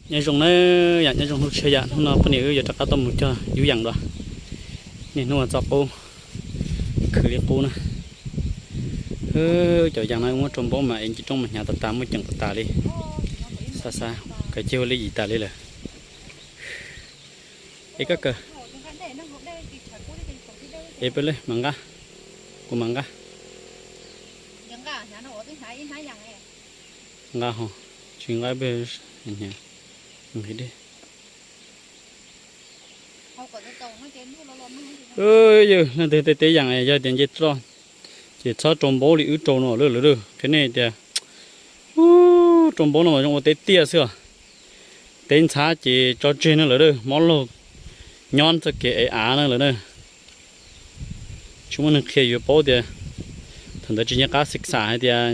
Nyob zoo na, yam nyob zoo hnub tshiab yam, hnub no poj niam wb yuav rov qab tuaj mus cog yub yam dua. Niaj hnub ua txoj qub, khwv li qub na. Cov yam no muab rau npaub mas es ncig roob mas hnyav tas tas, muaj ceem tas tas li. Xav xav, kawg cia ua li yim tas li lawm. Es koj kawg, es peb li mas nqa, kuv mas nqa. Nqa ho, tsis nqa peb, nqhis dej. Yog leej twg tej teb yam yog tias nce toj ces txhob rau npaub li wb rau no lawm lawm. Qhia nej tias, rau npaub no mas zoo ua teb tiaj xwb os. Teb ntxhab ces tso tseg no lawm, mob laug nyob txoj kev ev av no lawm na. Tsis muaj neeg qhia yuav paub tias, thaum ntawd tsis nco qab xeeb xam hais tias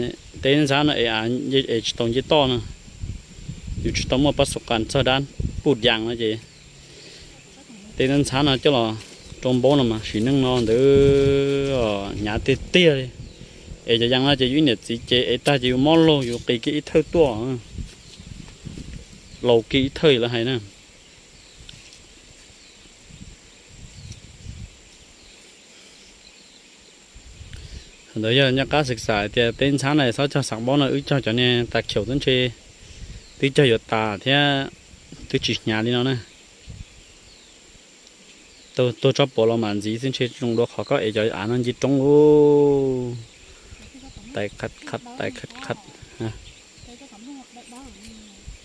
teb ntxhab no es av, es tsis tau nce toj no. Yus tsis tau muaj pab xu qas txog dab puj yas no ces teb ntxhab no coj los rau npaub no mas sim neej no ntawd hnyav tiag tiag li. Es cov yas no ces yus ib niam txiv ces ev tag ces yus mob laug yus qis kiag ib thawj tuaj, laus kiag ib thawj lawv hais na. Thaum ntawd yog nco qab xeeb xam tias teb ntxhab no txhob cog xav npaub no, wb cog cov niag tas khaum twb ntshe twb cog yuav tas thiab, twb tsis hnyav li no na. Tuag tsob puav los mas ntxiv xwb, ntshe zoo dua qhov koj ev cov av no nce roob ub. Tais qhab qhab, tais qhab qhab.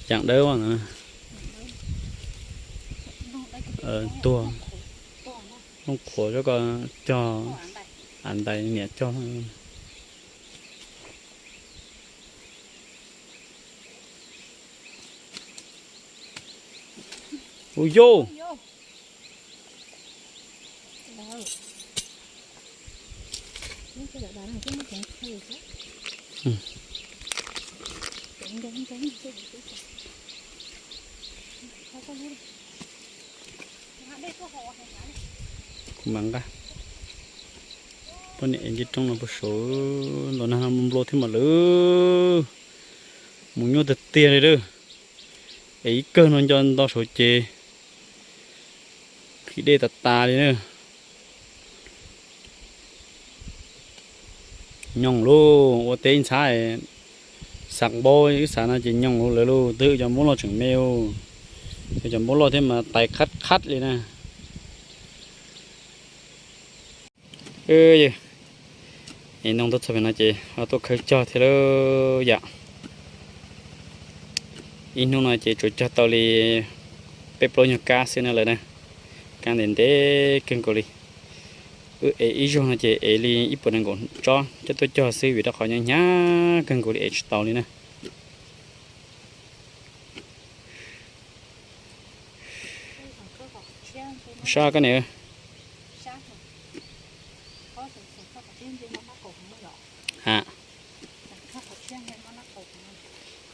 Yam dawb tuag, looj qhuav coj, cog av ntais niam cog. Ua yau. Kuv mam nqa. Poj niam ev nce roob no puag saud, ntaus nag no nplua thiab mas lawm. Mus nyuaj tiag tiag li lawm. Es ib kawg no nco nto saud ces nqhis dej tas tas li na. Nyoos lauj, ua teb ntxhab xav npaub wb xav no ces nyoos lauj lawm lauj, twb cov npaub loj tseem me, cov npaub loj thiab mas tais qhab qhab li na. Es ntoo tuaj txog pem no ces ho tuaj khawb cog thiab lauj yom. Ib hnub no ces tsuas cog tau li peb plaub nyuag kab xwb na lawm na. Kab ntev ntev kawg nkaus li. Wb ev ib zaug no ces ev li ib puas nees nkaum tsob coj tuaj cog xwb vim rau qhov hnyav hnyav kawg nkaus li ev tsis tau li na. Sab koj niam. Ha.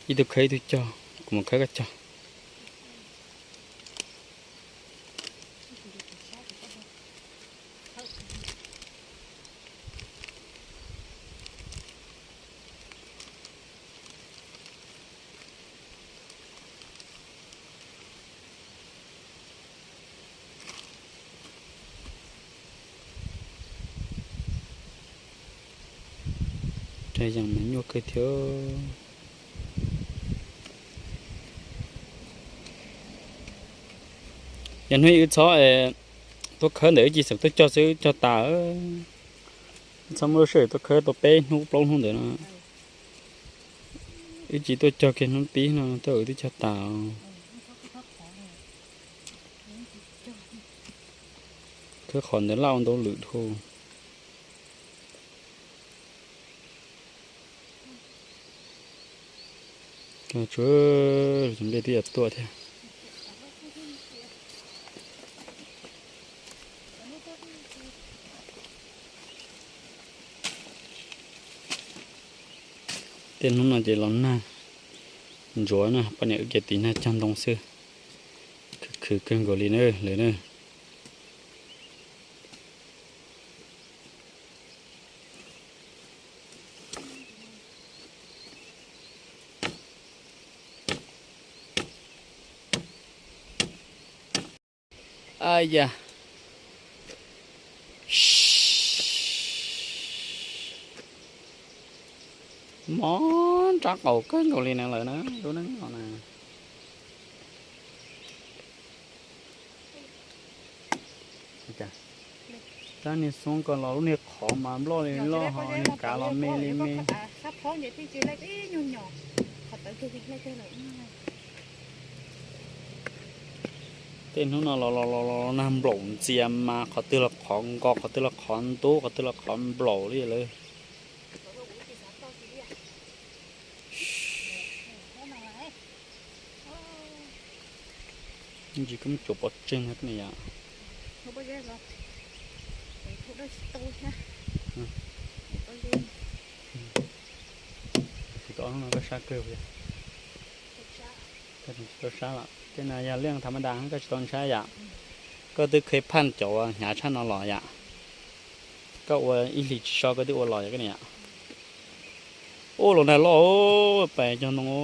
Ib tug khawb ib tug cog, kuv mus khawb koj cog. Rau yees mas nyuaj kawg thiab. Yog hnub ib wb txhob tuaj khawb ntawm wb cis xeem tuaj cog xwb cog tas. Txhob muaj lub sij hawm tuaj khawb tau peb hnub plaub hnub ntawd no. Wb cis tuaj cog kiag hnub pib no tuaj wb twb cog tas. Khawb qhov ntawd laj ua ntau lwm dhau. Tsuav nplej twb yuav tuaj thiab. Tej hnub no ces los nag ntsuav na, poj niam wb ces tiv nag cog ntoo xwb. Khwv khwv kawg nkaus li na lawm na. Yam mob nrab qaum kawg nkaus li na lawm na, lub neej no na. Rab niag xoob ko los lub niag qhov mas nploj li nploj ho niag kav los me li me. Tej hnub no los los los los nag nplaum ntxias mas qhov twg los qhov nkaus, qhov twg los qhov ntub, qhov twg los qhov nplaum li lawm. Ntsis koj muab cuam pov tseg na koj niam yom. Koj sab kawg, koj tsis tau sab los tej no yog liaj tham ma das koj tsis tau ntshai yom. Koj twb kheev phaj cov uas hnyav tshaj no los yom. Koj ua ib hlis tsis so koj twb ua los yom koj niam yom. Ub, los nag loj pes cog ntoo.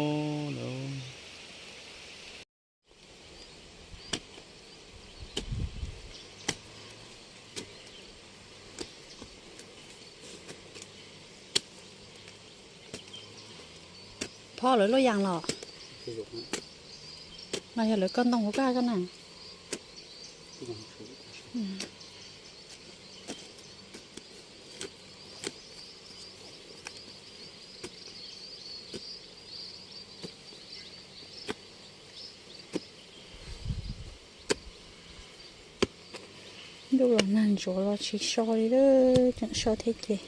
Phob lawv luaj yaas los? Los yog lawv koj ntoo huv koj koj na? Ntuj los nag ntsuav los tsis so li lawm, tseem so thiab ces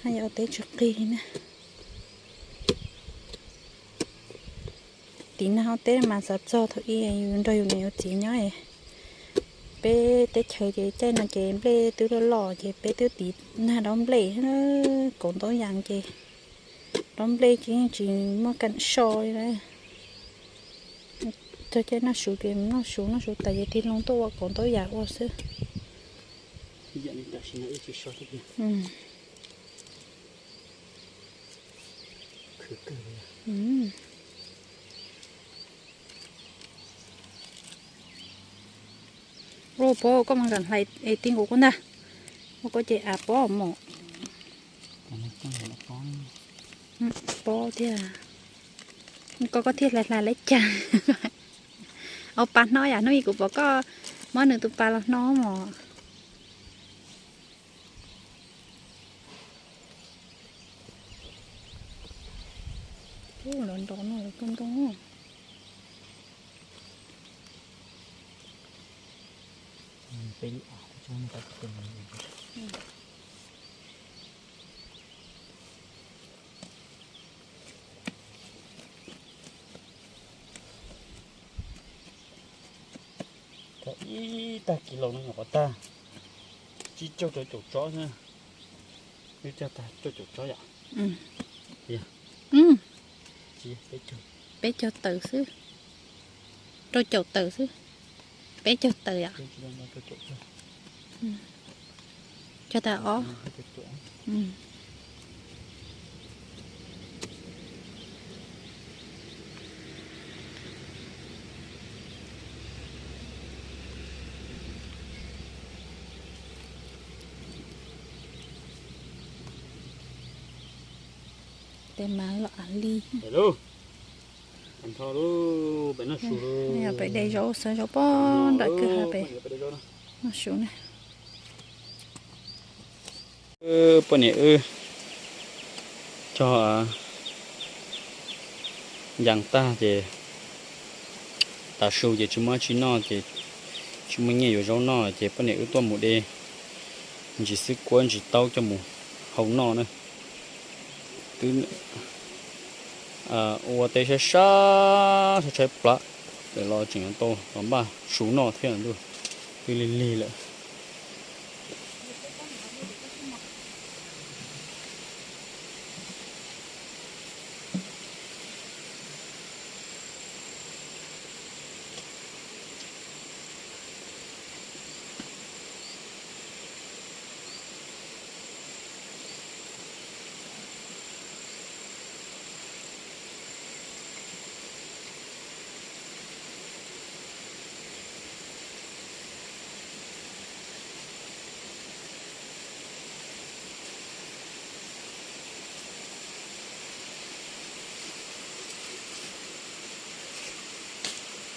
haj yam ua teb tsis qig li na. Tim nag ua teb mas xav txog thaum ub yus nrog yus niam yus txiv nyob, peb teb chaws ces caij no ces nplej twb loj loj ces peb twb tiv nag dob nplej, kaum ntaub yas ces dob nplej ces yeej tsis muaj kam so li lawm. Txog caij noj su ces noj su, noj su tas ces tig loo tuaj ua kaum ntaub yas ua xwb. Ua pob koj mas kam hlais es ti nkaus koj ntag. Ua koj ces av pob mom. Pob thiab. Koj, koj thiaj hlais hlais lawv cas. Ua pa hnob yam hnub ib kuv pom koj muab nws tus pa los hnob mom. Ub, lawv nrov no lawv koj ntoo. Tag ib tag kis laus no nyuam qhuav tag. Tsib caug rau caum tsob xwb. Wb cog tag rau caum tsob yom. Peb caug tawm xwb. Rau caum tawm xwb. Peb caug tawm yom. Cog tas ob. Tej mas los av li. Pem de zaub xav zaub pog nram kwj ha pem noj su na. Poj niam wb cog ncaas tag ces tav su ces tsis muaj dab tsi noj ces tsis muaj nyiaj yuav zaub noj ces poj niam wb tuaj mus de ntsis xwb kuab ntsis taub coj mus hau noj na. Twb ua teb sab sab tshaib tshaib plab lawm los tseem yuav tau los npaj su noj thiab ntuj, twb lig lig lawm.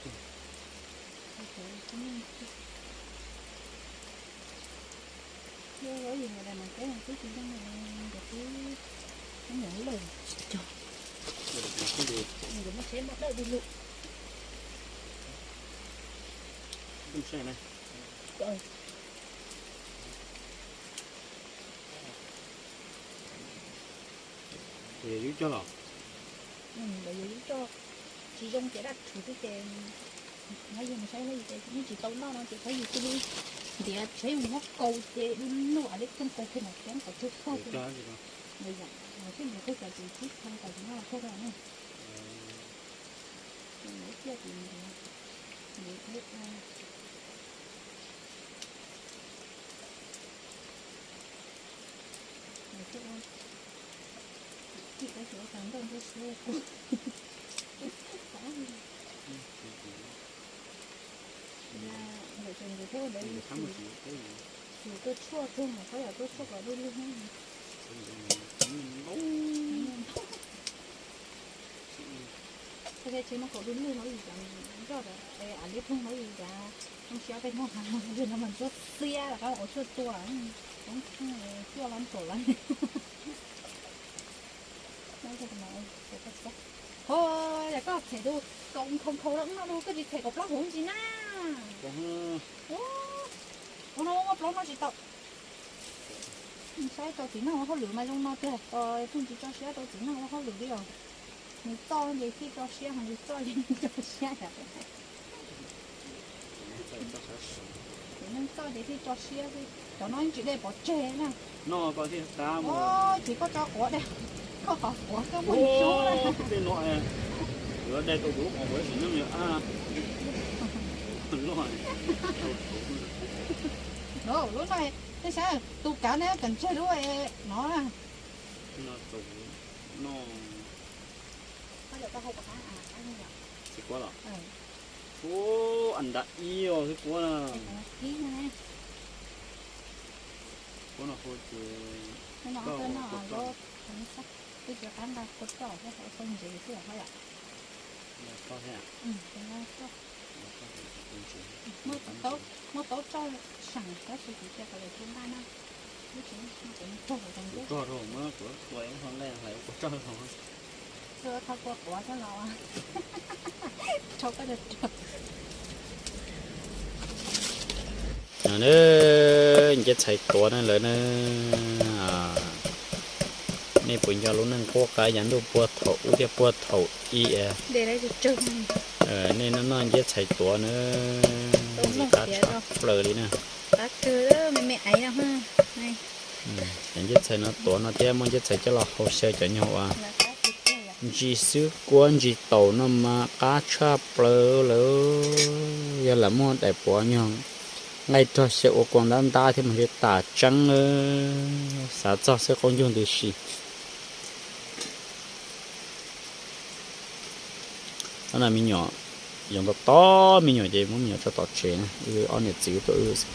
Yog ib yam li no ces twb tsis zoo li, nkawd twb muab lawm. Nkawd muab tsheb muab dawj di lug. Yus cog los, yus cog tsis zoo ces daj rhuv xwb ces, nyob yus mus saib los yus ces yeej tsis tau noj no ces thaum yus cia li ntiav tsheb yus muab kaus ces du lug, av liab ploog kaus kiag ntawm tsev kom tsug tag. Yus twb mus qhib cov tus tsib thoo kom tsis noj los kawg na. Ces mus ib pliag ces ntiav, ntiav thiab ua, ntiav thiab ua, txim tab sis ua tag nroj ntsuab siab kua. Ntawm tseem nkawd thiab ua ntawd, tsis tuaj tshuaj tug mas, qhov yog tuaj tshuaj kom du lug. Koj thiaj tsis muab kaus du lug hauv yus cov nroj, av liab ploog hauv yus cov Siab peb hnub no mas ntsuab xiab lawm, qab ua tshuaj tua, cuaj lab nkaus lawm. Ho, yog koj them tus kaum nkhaus nkhaus no no, koj tsis them kaum plaub huv ntsis na. Ua no muaj plaub no tsis tau. Saib rau txiv neej ua hauj lwm mas zoo no tiag, pheej tsis tso siab rau txiv neej ua hauj lwm li os. Nws txoj ces thiaj tso siab, ho nws txoj ces tsis tso siab. Txiv neej txoj ces thiaj tso siab xwb, cov no yeej tsis dej pov tseg na. Ces koj tso quav dej, koj qhov quav koj muaj ntsuab na. Tej no, lub no, nej saib tus kav ne, kawm ntseg lub no na. Txiv kuab los? Ub, a nta ib os, txiv kuab na. Kuab no hu ces, muab taub roj seem tab sis kuv cia kom lawv thiaj nqaij na. Kuv rog rau muab kuv tua ib qho nqaij hlais ua kua rog rau. Kua quav xwb los. Nceb txhais tuav na lawm na. Nej puas nco lub neej qub qab yav ntuj puag thaum ub thiab puag thaum ub? Nej noj noj nceb txhais tuav na, ntxim qab tshaj plaws li na. Cov nceb txhais no tuav no thiab muaj nceb txhais coj los hau xyaw cov nyuag uas ntsis xwb kuab ntsis taus no mas qab tshaj plaws lawm. Yog lam muaj daim puav nyuag nqaij rog xyaw ua kua ntab ntab thiab mas ntshe tas tseeb. Xav txog xwb qaub ncuag ntws si. Ob na me nyuam, yog ntau tob me nyuam ces muab me nyuam tso tom tsev na, wb ob niam txiv wb tuaj wb xwb.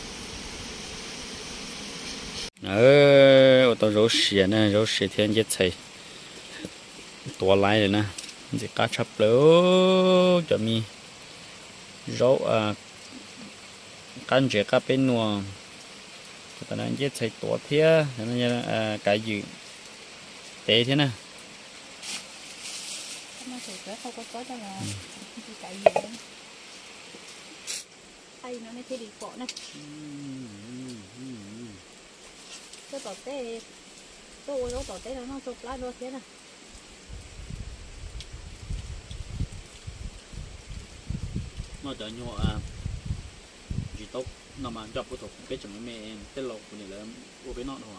Ua tau zaub siav na, zaub siav thiab nceb txhais tuav laiv lawm na, ntxim qab tshaj plaws cov me zaub qab ntses qab peb nua, nceb txhais tuav thiab kav ywm tev thiab na. Tuaj tom teb, tuaj ua zaub tom teb no noj tsau plab dua thiab na. Noj cov nyuag ntsis taub no mas nco puag thaum peb tseem me me tej laus kuv niam lawv ua peb noj dhau.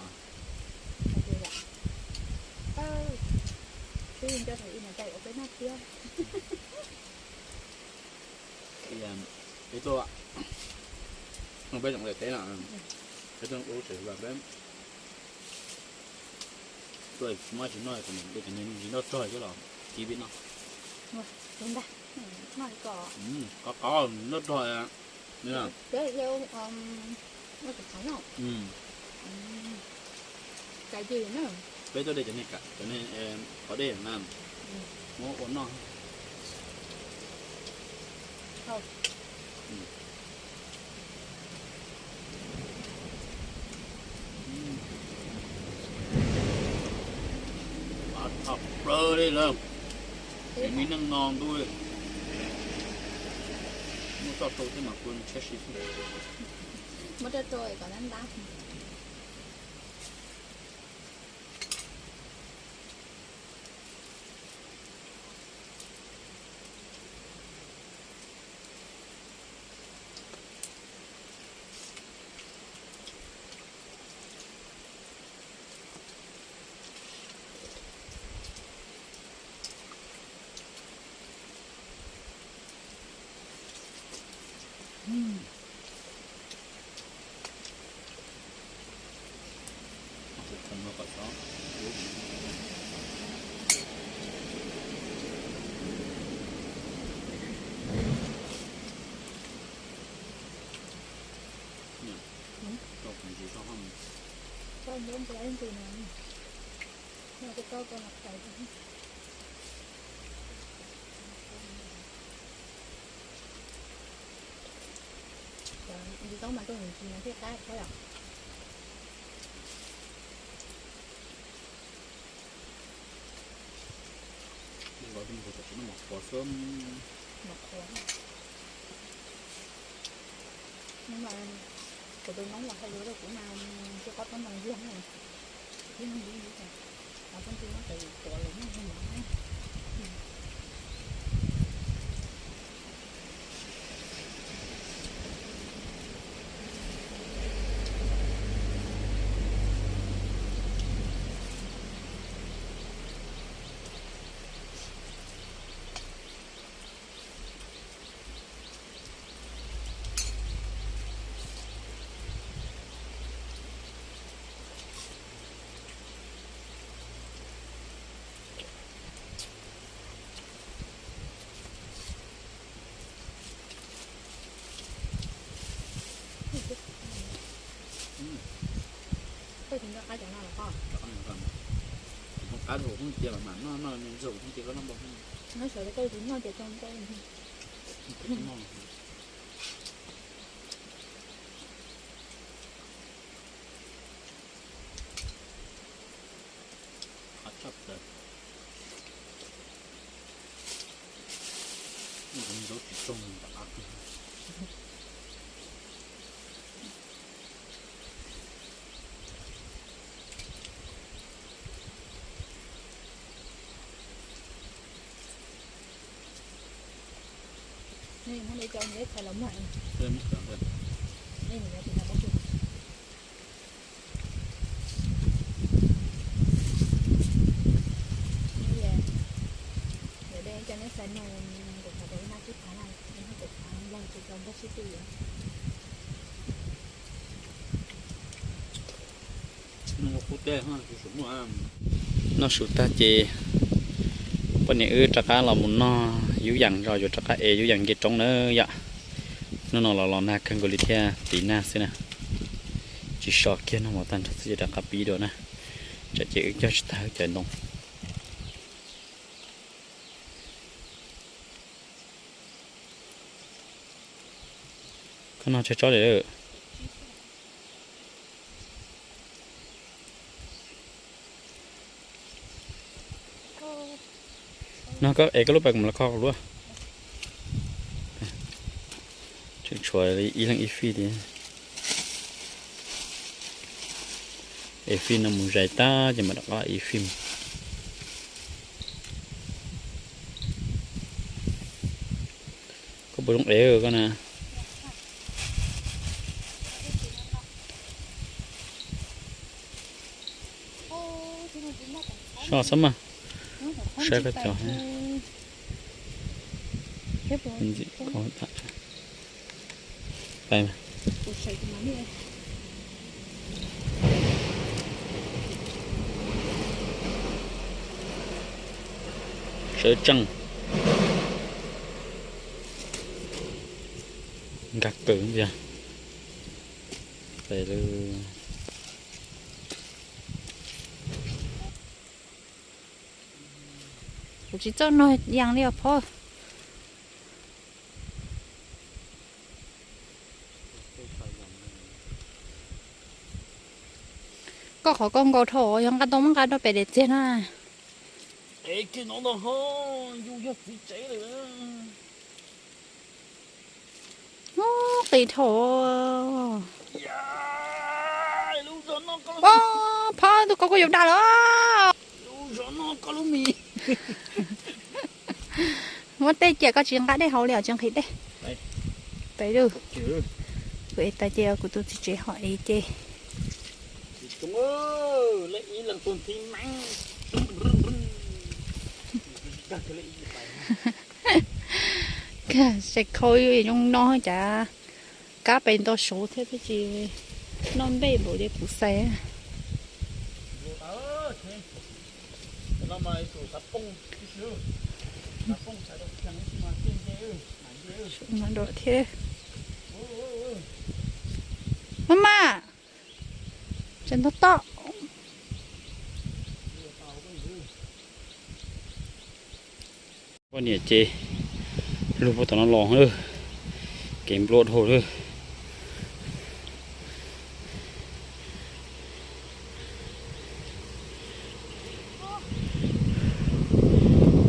Twb nco thaum ub niam tais ua peb noj thiab. Peb tuaj, peb tseem ua daim teb no, peb tuaj ua lub tsev peb tuaj tsis muaj tsis noj, kuv niam ntsis noj rog coj los kib peb noj. Qab qab noj rog. Peb tuaj de cov niag qos dej na, muab ua noj. Qab tshaj plaws li lawm. Tseem me neej no ntuj, muaj txoj rau thiab mas kuv ntshiab si xwb. Muab rau rau kom ntab ntab. Tsis tau mas tuaj ntsis no thiaj qab thiab yom. Qhuav xwb. Qhuav. Kuv tus noob los hais lus rau kuv mas tsis qab tau ntoo yog na. Ib hnub ntxiv ntxiv ces, pheej twb muab cov yus tuav los noj no. Koj tsis nco qab cov no los koj? Qab rau kuv pheej tias mam mam noj, noj ntxaum pheej tias koj noj npaum. Noj sawv daws koj tsis noj ces tau koj. Qab tshaj plaws. Ntxaum tsis txoog. Nej muab de cov neb txhais los muag. Yog de cov neb txhais no, kuv xav tias ib nab sib phav na, ib nab kuv phav nploog tsis tau nploog sib twj. Noj su tag ces poj niam wb rov qab los mus noj yub yam zog, yuav rov qab ev yub yam nce roob na yom. Hnub no los los nag kawg nkaus li thiaj tiv nag xwb na. Tsis so kiag, noj mov tag nrho xwb ces rov qab pib dua na. Tsam ces wb cog tsis tag wb cov ntoo. Koj noj tsawg tsob lawm? No koj ev koj lub pais kuv mam los kho luaj. Tseem tshuav ib leeg ib fij thiab. Ev fij no mus zais tag ces mam rov qab ev fij mus. Koj puas zoo ev koj na? Soj xab mas saib koj cov. Sawv tsees. Nkag kawg ntxiag. Kuv tsis txawj nog yas li os phauj. Koj qhov koj nkaus dhau, yog nqa tau muab nqa rau pem daim txiag na. Qis dhau. Phauj, tus ko kuj yuav dag lawm. Muab tej ciam koj tsis nqa dej hauv li os, tsis nqhis dej. Pem lawm. Kuv ev tas ces kuv tus txiv tsev ho ev ces. Sai khau zoo no cas kab pes nto suav thiab twb tsis noj npej npaum li kuv xav. Suav no dua thiab. Maj maj, tseem ntog toj. Poj niam ces lug puag tom no los lawm, kev nplua dhau lawm.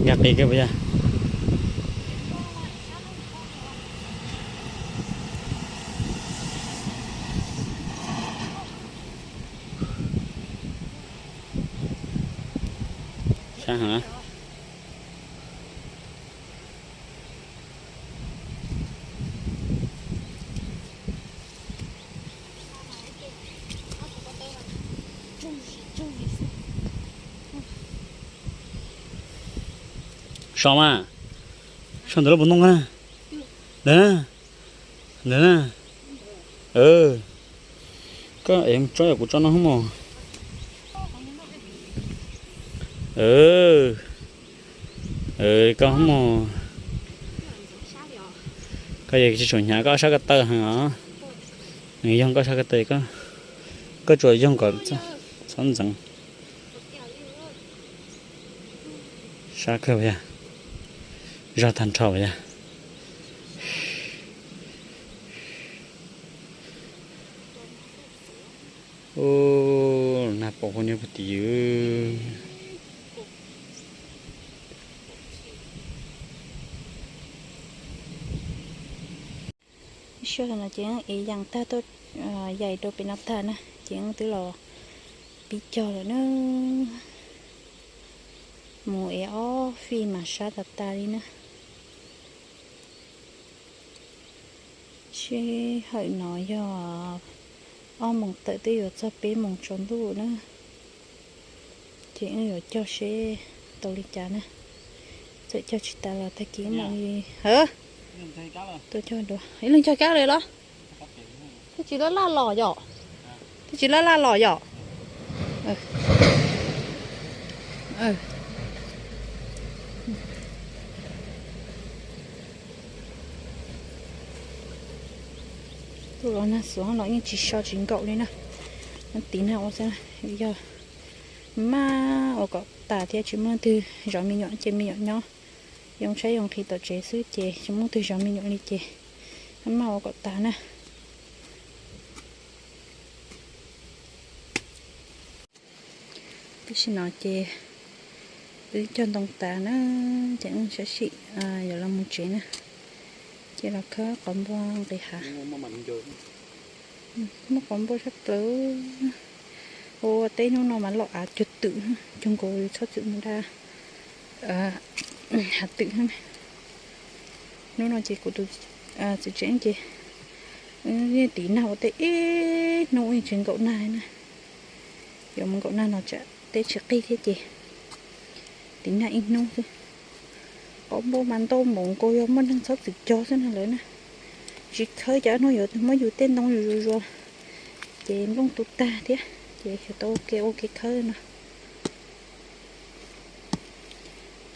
Nkag qis kawg puas yog? Sab heev. So mas, so ntawm lub puas ntoo na. Ntawm na, ntawm na. Koj es tso, yog kuv tso no hub mos. Koj hub mos. Koj yog tsis tshua hnyav koj sab ko taw heev os. Nws yog koj sab ko taw, koj tsuas yog kom txhob ntxeev. Sab kawg puas yog? Zog tag nrho puas yog? Nag pom kuv niag pog tim ywg. Ib sij hawm no ces ev yas tag tuaj, yais rau pem no tag na, ces twb los pib cog lawm na. Mus ev ob fij mas sab tas tas li na. Sij hawm no yog ob moos tawm twb yuav txog peb moos tsaus ntuj na. Ces wb yuav cog seb tau li cas na. Txawm cog tsis tas los tag kis mam li, ha, tuaj cog dua. Ib leeg cog kab li los? Twb tsis laj laj los yom? Twb tsis laj laj los yom? Tuaj los nag xuav los yeej tsis so tsis nkaum li na. Tiv nag ua xwb, yog maj ua kom tas thiab tsis muaj leej twg zov me nyuam ces me nyuam nyob yoo tshaib yoo nqhis tom tsev xwb ces tsis muaj leej twg zov me nyuam li ces maj ua kom tas na. Tam sim no ces wb cog ntoo tas na, ces wb sab sim yuav los mus tsev na. Ces los khawb qhov npua nqis hav. Muaj qhov npua sab plaws. Ua teb hnub no mas loj av cuag twm, cuag nkaus txhob txwm mus da hav twm. Hnub no ces kuv tus txiv tsev ces tiv nag ua teb ib hnub yeej tsis nkaum nag na. Yuav mus nkaum nag no tsam teb tsis qig thiab ces tiv nag ib hnub xwb. Qhov npua mas ntau npaum nkaus yog muaj neeg txhob txwm cog xwb na lawm na. Tsis khawb ces hnub yuav muab yus tej ntoo yus zuas zuas ces nplooj tu tag thiab ces xyov tau ua ke ua kev khawb no.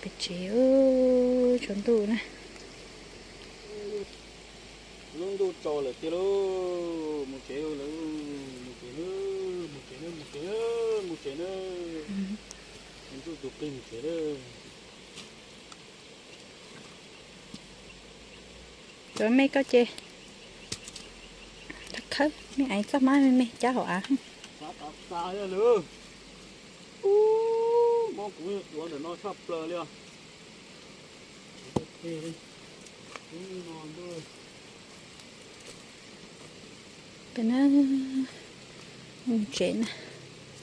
Pem tsev tsaus ntuj na. Lub ntuj tsaus lawm tiag lauj, mus tsev lawm, mus tsev nawb, mus tsev nawb, mus tsev nawb, mus tsev nawb. Ntuj tus qig mus tsev nawb. Cov me koj ces khawb me aiv txoj hmab me me cab hauv av. Mob kuv tuav ntawm no tshaj plaws li os. Pem na, tsev na,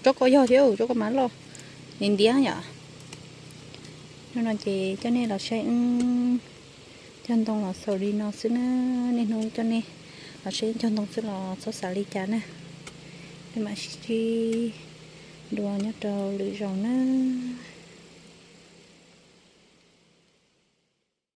tsob ko yog thiab, tsob ko mas loj, ntiav ntiav yom. Hnub no ces coj nej los saib wb cog ntoo los xaus li no xwb na. Niaj hnub coj nej los saib cog ntoo xwb los txhob xav li cas na. Peb mam sib ntsib dua nyob rau lwm zaus na.